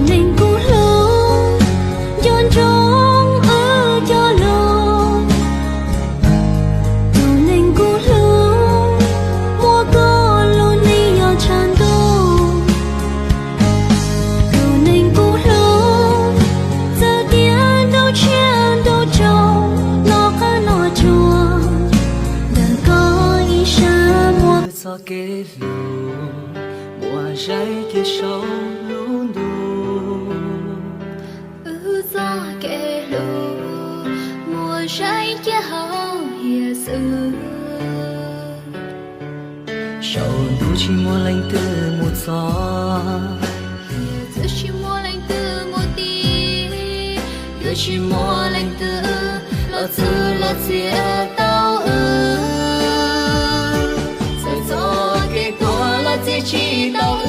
Neeg kuv hlub, nco ntsoov wb cog lus. Tus neeg kuv hlub, muaj koj lub neej yog tshav ntuj. Tus neeg kuv hlub, txawm tias ntuj tshiab ntuj tsaus, noj qab noj tsuag, ntawm koj ib sab muaj. Txoj kev hlub muaj saib kiag saum lub ntuj. Wb txoj kev hlub muaj saib kiag hauv hiav txwv. Saum ntuj tsis muaj leej twg mus txog, txawm tsis muaj leej twg mus tiv, yuav tsis muaj leej twg los txwv los txia tau wb. Txawm txoj kev tuag los txia tsis tau wb,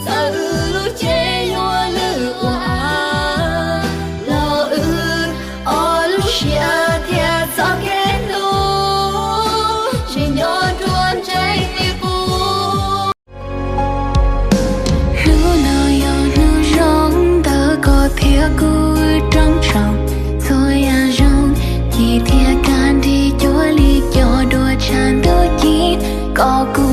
txawm wb lub cev yuav lwj ua av, los wb ob lub siab thiab txoj kev hlub tseem nyob nruab ntseg tim qub. Hnub no yog hnub zoo ntawm koj thiab kuv wb rooj tshoob, txhua yam zoo ci thiab kaj nrig cuag li cov duab tshav ntuj ci. Koj kuv